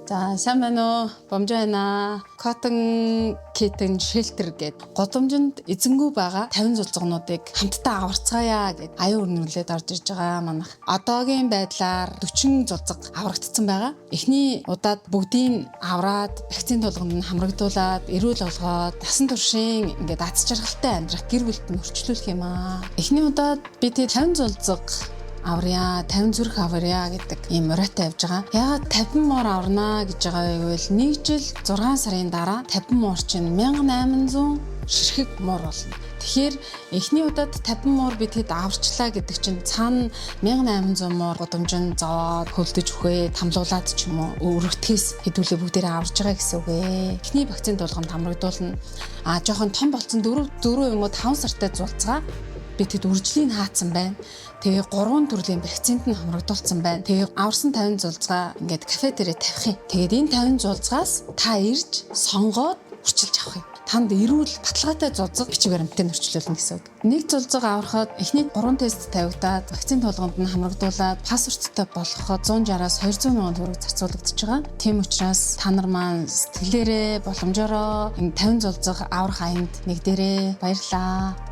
За, сайн байна уу? Бомж байна. Cotton Kitten Shelter гээд гудамжинд эзэнгүй байгаа 50 зулзгнуудыг хамтдаа аварцгаая гэд аюу өрнүүлээд орж ирж байгаа манах. Одоогийн байдлаар 40 зулзга аврагдсан байгаа. Эхний удаад бүгдийг авраад, вакцин тулганд нь хамрагдуулаад, эрүүл болгоод, насан туршийн ингээд аз жаргалтай амьдрах гэр бүлд нь өрчлүүлэх юм аа. Эхний удаад би тэг 50 зулзга аврая, 50 зүрх аврая гэдэг ийм уриатай явж байгаа. Яагаад 50 муур аварна гэж байгаа вэ гэвэл 1 жил 6 сарын дараа 50 муур чинь 1800 ширхэг муур болно. Тэгэхээр эхний удаад 50 муур би тэд аварчлаа гэдэг чинь цаана 1800 муур гудамжинд зовоод, хөлдөж үхээ, тамлуулаад ч юм уу өргөтгөөс хэдүүлээ бүгдээрээ аварж байгаа гэсэн үг ээ. Эхний вакцин тулганд хамрагдуулна. А жоохон том болцсон 4 4 юм уу 5 сартай зулцгаа би тэд үржлийг хаацсан байна. Тэгээ гурван төрлийн вакцинд нь хамрагдуулсан байна. Тэгээ аварсан 50 зулзгаа ингээд кафе дээрээ тавих юм. Тэгээд энэ 50 зулзгаас та ирж сонгоод үрчилж авах юм. Танд эрүүл, баталгаатай зулзга бичиг баримтыг нөрчлүүлнэ гэсэн үг. Нэг зулзга аврахад эхний 3 тест тавигдаад, вакцин тулганд нь хамрагдуулаад, паспорттой болгоход 160-аас 200 мянган төгрөг зарцуулагдаж байгаа. Тийм учраас та нар маань сэтгэлээрээ, боломжороо энэ 50 зулзга аврах аянд нэгдээрээ. Баярлалаа.